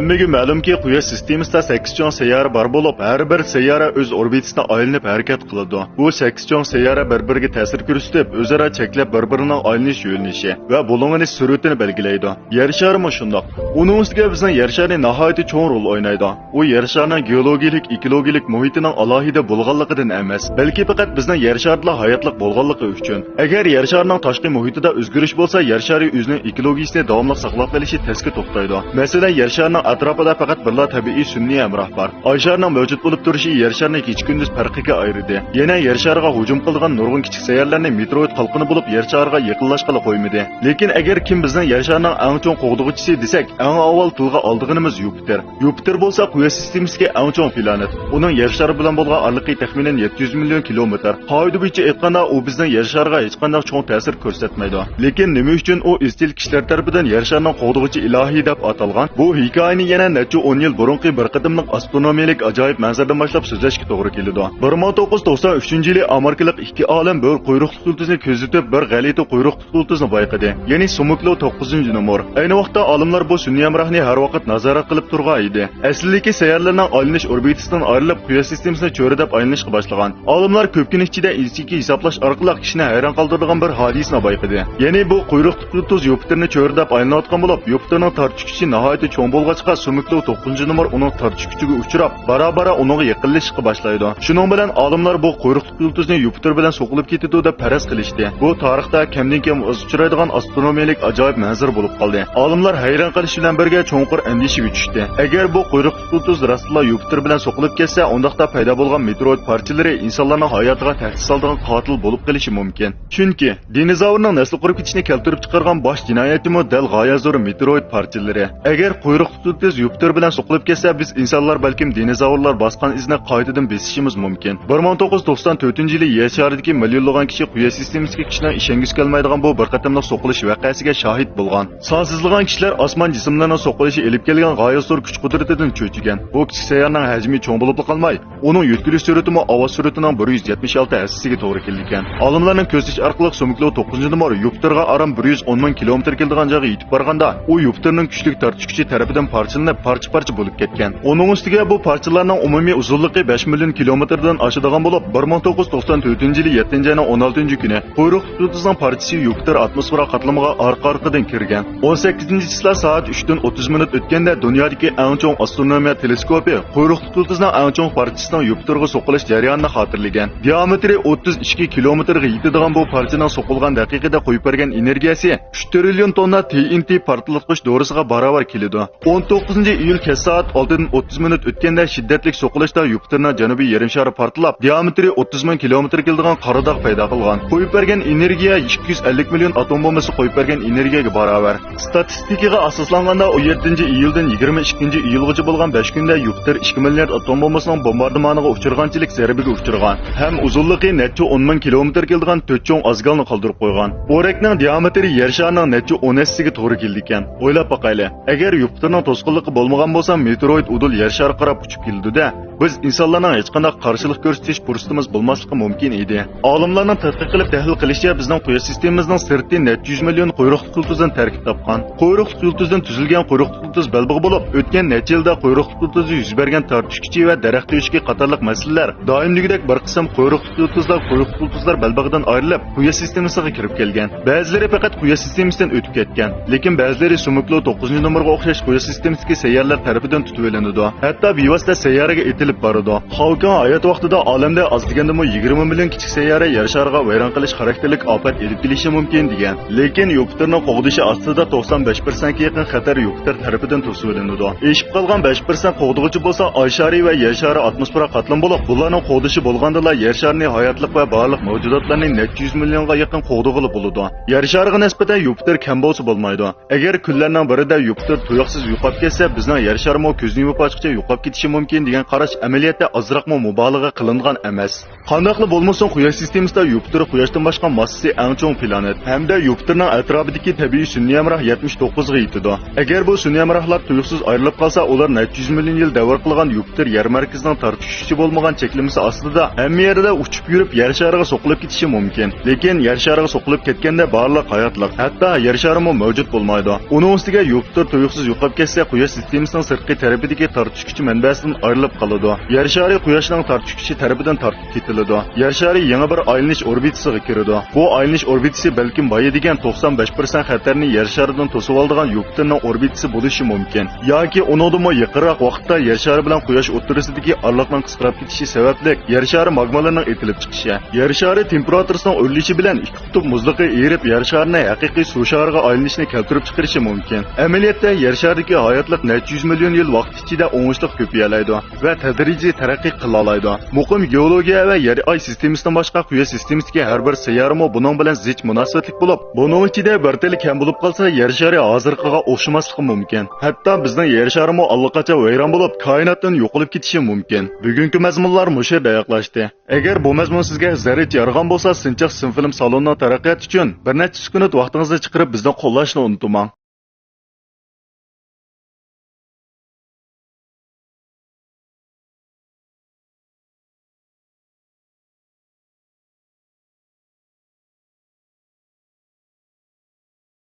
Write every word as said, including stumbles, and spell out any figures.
ھەممىگە مەلۇمكى، قۇياش سىستېمىسىدا سەككىز چوڭ سەييارە بار بولۇپ، ھەر بىر سەييارە ئۆز ئوربىتىسىدا ئايلىنىپ ھەرىكەت قىلىدۇ. بۇ سەككىز چوڭ سەييارە بىر-بىرىگە تەسىر كۆرسىتىپ، ئۆزئارا چەكلەپ بىر-بىرىنىڭ ئايلىنىش يۆنىلىشى ۋە بۇلۇڭلىنىش سۈرئىتىنى بەلگىلەيدۇ. يەر شارىمۇ شۇنداق. ئۇنىڭ ئۈستىگە بىزنىڭ يەر شارى ناھايىتى چوڭ رول ئوينايدۇ. ئۇ يەر شارىنىڭ گېئولوگىيىلىك، ئېكولوگىيىلىك مۇھىتىنىڭ ئالاھىدە بولغانلىقىدىن ئەمەس، بەلكى پەقەت بىزنىڭ يەر شارىدىلا ھاياتلىق بولغانلىقى ئۈچۈن. ئەگەر يەر شارىنىڭ تاشقى مۇھىتىدا ئۆزگىرىش بولسا، يەر شارى ئۆزىنىڭ ئېكولوگىيىسىنى داۋاملىق ساقلاپ قېلىشى تەسكە توختايدۇ. مەسىلەن، يەر شارىنىڭ ئەتراپىدا پەقەت بىرلا تەبىئىي سۈنئىي ھەمراھ بار. ئاي شارىنىڭ مەۋجۇت بولۇپ تۇرۇشى يەر شارىنى كېچە-كۈندۈز پەرقىگە ئايرىدى. يەنە يەر شارىغا ھۇجۇم قىلىدىغان نۇرغۇن كىچىك سەييارىلەرنى مېتېئوروىد قالقىنى بولۇپ يەر شارىغا يېقىنلاشقىلى قويمىدى. لېكىن ئەگەر كىم بىزنىڭ يەر شارىنىڭ ئەڭ چوڭ قوغدىغۇچىسى دېسەك، ئەڭ ئاۋۋال تىلغا ئالىدىغىنىمىز يۇپىتېر. يۇپىتېر بولسا قۇياش سىستېمىسىدىكى ئەڭ چوڭ پلانېت. ئۇنىڭ يەر شارى بىلەن بولغان ئارىلىقى تەخمىنەن يەتتە يۈز مىليون كىلومېتىر. قائىدە بويىچە ئېيتقاندا، ئۇ بىزنىڭ يەر شارىغا ھېچقانداق چوڭ تەسىر كۆرسەتمەيدۇ. لېكىن نېمە ئۈچۈن ئۇ ئىزچىل كىشىلەر تەرىپىدىن يەر شارىنىڭ قوغدىغۇچى ئىلاھى دەپ ئاتالغان؟ بۇ ھېكايىنى يەنە نەچچە ئون يىل بۇرۇنقى بىر قېتىملىق ئاسترونومىيەلىك ئاجايىپ مەنزىرىدىن باشلاپ سۆزلەشكە توغرا كېلىدۇ. بىر مىڭ توققۇز يۈز توقسان ئۈچىنچى يىلى ئامېرىكىلىق ئىككى ئالىم بىر قۇيرۇقلۇق يۇلتۇزنى كۆزىتىپ، بىر غەلىتە قۇيرۇقلۇق يۇلتۇزنى بايقىدى، يەنى سومۇكلو توققۇزىنچى نومۇر. ئەينى ۋاقىتتا ئالىملار بۇ سۈنئىي ھەمراھنى ھەر ۋاقىت نازارەت قىلىپ تۇرغان ئىدى. ئەسلىدىكى سەييارىلەرنىڭ ئايلىنىش ئوربىتىسىدىن ئايرىلىپ، قۇياش سىستېمىسىنى چۆرىدەپ ئايلىنىشقا باشلىغان. ئالىملار كۆپ كۈن ئىچىدە ئىنچىكە ھېسابلاش ئارقىلىق كىشىنى ھەيران قالدۇرىدىغان بىر ھادىسىنى بايقىدى. يەنى بۇ قۇيرۇقلۇق يۇلتۇز يۇپىتېرنى چۆرىدەپ ئايلىنىۋاتقان بولۇپ، يۇپىتېرنىڭ تارتىش كۈچى ناھايىتى چوڭ بولغاچقا، سومۇكلو توققۇزىنچى نومۇر ئۇنىڭ تارتىش كۈچىگە ئۇچراپ، بارا-بارا ئۇنىڭغا يېقىنلىشىشقا باشلايدۇ. شۇنىڭ بىلەن ئالىملار بۇ قۇيرۇق يۇلتۇزنى يۇپىتېر بىلەن سوقۇلۇپ كېتىدۇ دەپ پەرەز قىلىشتى. بۇ تارىختا كەمدىن-كەم ئاز ئۇچرايدىغان ئاسترونومىيەلىك ئاجايىپ مەنزىرە بولۇپ قالدى. ئالىملار ھەيران قېلىش بىلەن بىرگە چوڭقۇر ئەندىشىگە چۈشتى. ئەگەر بۇ قۇيرۇق يۇلتۇز راستلا يۇپىتېر بىلەن سوقۇلۇپ كەتسە، ئۇنداقتا پەيدا بولغان مېتېئوروىد پارچىلىرى ئىنسانلارنىڭ ھاياتىغا تەھدىت سالىدىغان قاتىل بولۇپ قېلىشى مۇمكىن. چۈنكى دىنوزاۋرنىڭ نەسلى قۇرۇپ كېتىشىنى كەلتۈرۈپ چىقارغان باش جىنايەتمۇ دەل غايەت زور مېتېئوروىد پارچىلىرى. ئەگەر قۇيرۇق يۇلتۇز يۇپىتېر بىلەن سوقۇلۇپ كەتسە، بىز ئىنسانلار بەلكىم دىنوزاۋرلار باسقان ئىزنى قايتىدىن بېسىشىمىز مۇمكىن. بىر مىڭ توققۇز يۈز توقسان تۆتىنچى يىلى يەر شارىدىكى مىليونلىغان كىشى قۇياش سىستېمىسىدىكى كىشىنىڭ ئىشەنگۈسى كەلمەيدىغان بۇ بىر قېتىملىق سوقۇلۇش ۋەقەسىگە شاھىت بولغان. سانسىزلىغان كىشىلەر ئاسمان جىسىملىرىنىڭ سوقۇلۇشى ئېلىپ كەلگەن غايەت زور كۈچ قۇدرىتىدىن چۆچۈگەن. بۇ كىچىك سەييارىنىڭ ھەجمى چوڭ بولۇپلا قالماي، ئۇنىڭ يۆتكىلىش سۈرئىتىمۇ ئاۋاز سۈرئىتىنىڭ بىر يۈز يەتمىش ئالتە ھەسسىسىگە توغرا كېلىدىكەن. ئالىملارنىڭ كۆزىتىش ئارقىلىق سومۇكلو توققۇزىنچى نومۇر يۇپىتېرغا ئاران بىر يۈز ئون مىڭ كىلومېتىر كېلىدىغان جايغا يېتىپ بارغاندا، ئۇ يۇپىتېرنىڭ كۈچلۈك تارتىش كۈچى تەرىپىدىن پارچىلىنىپ، پارچە-پارچە بولۇپ كەتكەن. ئۇنىڭ ئۈستىگە بۇ پارچىلارنىڭ ئومۇمىي ئۇزۇنلۇقى بەش مىليون كىلومېتىردىن ئاشىدىغان بولۇپ، بىر مىڭ توققۇز يۈز توقسان تۆتىنچى يىلى يەتتىنچى ئاينىڭ ئون ئالتىنچى كۈنى قۇيرۇق يۇلتۇزنىڭ پارچىسى يۇپىتېر ئاتموسفېرا قاتلىمىغا ئارقا-ئارقىدىن كىرگەن. ئون سەككىزىنچى چىسلا سائەت ئۈچتىن ئوتتۇز مىنۇت ئۆتكەندە دۇنيادىكى ئەڭ چوڭ ئاسترونومىيە تېلېسكوپى قۇيرۇق يۇلتۇزنىڭ ئەڭ چوڭ پارچىسىنىڭ يۇپىتېرغا سوقۇلۇش جەريانىنى خاتىرىلىگەن. دىئامېتىرى ئوتتۇز ئىككى كىلومېتىرغا يېتىدىغان بۇ پارچىنىڭ سوقۇلغان دەقىقىدە قويۇپ بەرگەن ئېنېرگىيەسى ئۈچ تىرىليون توننا تى ئېن تى پارتلاتقۇچ دورىسىغا باراۋەر كېلىدۇ. ئون توققۇزىنچى ئىيۇل كەچ سائەت ئالتىدىن ئوتتۇز مىنۇت ئۆتكەندە شىددەتلىك سوقۇلۇشتا يۇپىتېرنىڭ جەنۇبىي يېرىم شارى پارتلاپ، دىئامېتىرى ئوتتۇز مىڭ كىلومېتىر كېلىدىغان قارا داغ پەيدا قىلغان. قويۇپ بەرگەن ئېنېرگىيە ئىككى يۈز ئەللىك مىليون ئاتوم بومبىسى قويۇپ بەرگەن ئېنېرگىيەگە باراۋەر. ئىستاتىستىكىغا ئاساسلانغاندا، ئون يەتتىنچى ئىيۇلدىن يىگىرمە ئىككىنچى ئىيۇلغىچە بولغان بەش كۈندە يۇپىتېر ئىككى مىليارد ئاتوم بومبىسىنىڭ بومباردىمانىغا ئۇچرىغانچىلىك زەربىگە ئۇچرىغان ھەم ئۇزۇنلۇقى نەچچە ئون مىڭ كىلومېتىر كېلىدىغان تۆت چوڭ ئازگالنى قالدۇرۇپ قويغان. ئورەكنىڭ دىئامېتىرى يەر شارىنىڭ نەچچە ئون ھەسسىسىگە توغرا كېلىدىكەن. ئويلاپ باقايلى، ئەگەر يۇپىتېرنىڭ توسقۇنلۇقى بولمىغان بولسا، مېتېئوروىد ئۇدۇل يەر شارىغا قاراپ ئۇچۇپ كېلىدۇ-دە، بىز ئىنسانلارنىڭ ھېچقانداق قارشىلىق كۆرسىتىش پۇرسىتىمىز بولماسلىقى مۇمكىن ئىدى. ئالىملارنىڭ تەتقىق قىلىپ تەھلىل قىلىشىچە، بىزنىڭ قۇياش سىستېمىمىزنىڭ سىرتى نەچچە يۈز مىليون قۇيرۇقلۇق يۇلتۇزدىن تەركىب تاپقان. قۇيرۇقلۇق يۇلتۇزدىن تۈزۈلگەن قۇيرۇقلۇق يۇلتۇز بەلبېغى بولۇپ، ئۆتكەن نەچچە يىلدا قۇيرۇقلۇق يۇلتۇزدا يۈز بەرگەن تارتىش كۈچى ۋە دەرەخ تۆشۈكى قاتارلىق مەسىلىلەر دائىمدىكىدەك بىر قىسىم قۇيرۇقلۇق يۇلتۇزلار قۇيرۇقلۇق يۇلتۇزلار بەلبېغىدىن ئايرىلىپ، قۇياش سىستېمىسىغا كىرىپ كەلگەن. بەزىلىرى پەقەت قۇياش سىستېمىسىدىن ئۆتۈپ كەتكەن. لېكىن بەزىلىرى سومۇكلو توققۇزىنچى نومۇرغا ئوخشاش قۇياش سىستېمىسىدىكى سەييارىلەر تەرىپىدىن تۇتۇۋېلىنىدۇ. ھەتتا بىۋاسىتە سەييارىگە ئېتىلىپ بارىدۇ. خاۋكىڭ ھايات ۋاقتىدا ئالەمدە ئاز دېگەندىمۇ يىگىرمە مىليون كىچىك سەييارە يەر شارىغا ۋەيران قىلىش خاراكتېرلىك ئاپەت ئېلىپ كېلىشى مۇمكىن دېگەن. لېكىن يۇپىتېرنىڭ قوغدىشى ئاستىدا توقسان بەش پىرسەنتكە يېقىن خەتەر يۇپىتېر تەرىپىدىن توسۇۋېلىنىدۇ. ئېشىپ قالغان بەش پىرسەنت قوغدىغۇچى بولسا ئاي شارى ۋە يەر شارى ئاتموسفېرا قاتلىمى بولۇپ، بۇلارنىڭ قوغدىشى بولغاندىلا يەر شارىنى ھاياتلىق ۋە بارلىق مەۋجۇداتلارنى نەچچە يۈز مىليونغا يېقىن قوغدىغىلى بولىدۇ. يەر شارىغا نىسبەتەن يۇپىتېر كەم بولسا بولمايدۇ. ئەگەر كۈنلەرنىڭ بىرىدە يۇپىتېر تۇيۇقسىز يوقاپ كەتسە، بىزنىڭ يەر شارىمۇ كۆزنى يۇمۇپ ئاچقۇچە يوقاپ كېتىشى مۇمكىن دېگەن قاراش ئەمەلىيەتتە ئازراقمۇ مۇبالىغە قىلىنغان ئەمەس. قانداقلا بولمىسۇن، قۇياش سىستېمىسىدا يۇپىتېر قۇياشتىن باشقا ماسسىسى ئەڭ چوڭ پلانېت ھەمدە يۇپىتېرنىڭ ئەتراپىدىكى تەبىئىي سۈنئىي ھەمراھ يەتمىش توققۇزغا يېتىدۇ. ئەگەر بۇ سۈنئىي ھەمراھلار تۇيۇقسىز ئايرىلىپ قالسا، ئۇلار نەچچە يۈز مىليون يىل دەۋر قىلغان يۇپىتېر يەر مەركىزىنىڭ تارتىش كۈچى بولمىغان چەكلىمىسى ئاستىدا ھەممە يەردە ئۇچۇپ يۈرۈپ يەر شارىغا سوقۇلۇپ كېتىشى مۇمكىن. لېكىن يەر شارىغا سوقۇلۇپ كەتكەندە بارلىق ھاياتلىق، ھەتتا يەر شارىمۇ مەۋجۇت بولمايدۇ. ئۇنىڭ ئۈستىگە يۇپىتېر تۇيۇقسىز يوقاپ كەتسە، قۇياش سىستېمىسىنىڭ سىرتقى تەرىپىدىكى تارتىش كۈچى مەنبەسىدىن ئايرىلىپ قالىدۇ. يەر شارى قۇياشنىڭ تارتىش كۈچى تەرىپىدىن تارتىپ كېتىلىدۇ. يەر شارى يېڭى بىر ئايلىنىش ئوربىتىسىغا كىرىدۇ. بۇ ئايلىنىش ئوربىتىسى بەلكىم بايا دېگەن توقسان بەش پىرسەنت خەتەرنى يەر شارىدىن توسۇۋالىدىغان يۇپىتېرنىڭ ئوربىتىسى بولۇشى مۇمكىن. ياكى ئۇنىڭدىنمۇ يېقىنراق ۋاقىتتا يەر شارى بىلەن قۇياش ئوتتۇرىسىدىكى ئارىلىقنىڭ قىسقىراپ كېتىشى سەۋەبلىك يەر شارى ماگمىلىرىنىڭ ئېتىلىپ چىقىشى، يەر شارى تېمپېراتۇرىسىنىڭ ئۆرلىشى بىلەن ئىككى قۇتۇپ مۇزلۇقى ئېرىپ، يەر شارىنى ھەقىقىي سۇ شارىغا ئايلىنىشنى كەلتۈرۈپ چىقىرىشى مۇمكىن. ئەمەلىيەتتە، يەر شارىدىكى ھاياتلىق نەچچە يۈز مىليون يىل ۋاقىت ئىچىدە ئوڭۇشلۇق كۆپىيەلەيدۇ ۋە تەدرىجىي تەرەققىي قىلالايدۇ. مۇقىم گېئولوگىيە ۋە يەر ئاي سىستېمىسىدىن باشقا، قۇياش سىستېمىسىدىكى ھەر بىر سەييارىمۇ بۇنىڭ بىلەن زىچ مۇناسىۋەتلىك بولۇپ، بۇنىڭ ئىچىدە بىر تەلە كەم بولۇپ قالسا، يەر شارى ھازىرقىغا ئوخشىماسلىقى مۇمكىن. ھەتتا بىزنىڭ يەر شارىمۇ ئاللىقاچان ۋەيران بولۇپ، كائىناتتىن يوقىلىپ كېتىشى مۇمكىن. بۈگۈنكى مەزمۇنلار مۇشۇ يەردە ئاياغلاشتى. ئەگەر بۇ مەزمۇن سىزگە زەررىچە يارىغان بولسا، سىنچاق سىنفىلىم سالونىنىڭ تەرەققىياتى ئۈچۈن بىر نەچچە سېكۇنت ۋاقتىڭىزنى چىقىرىپ بىزنى قوللاشنى ئۇنتۇماڭ.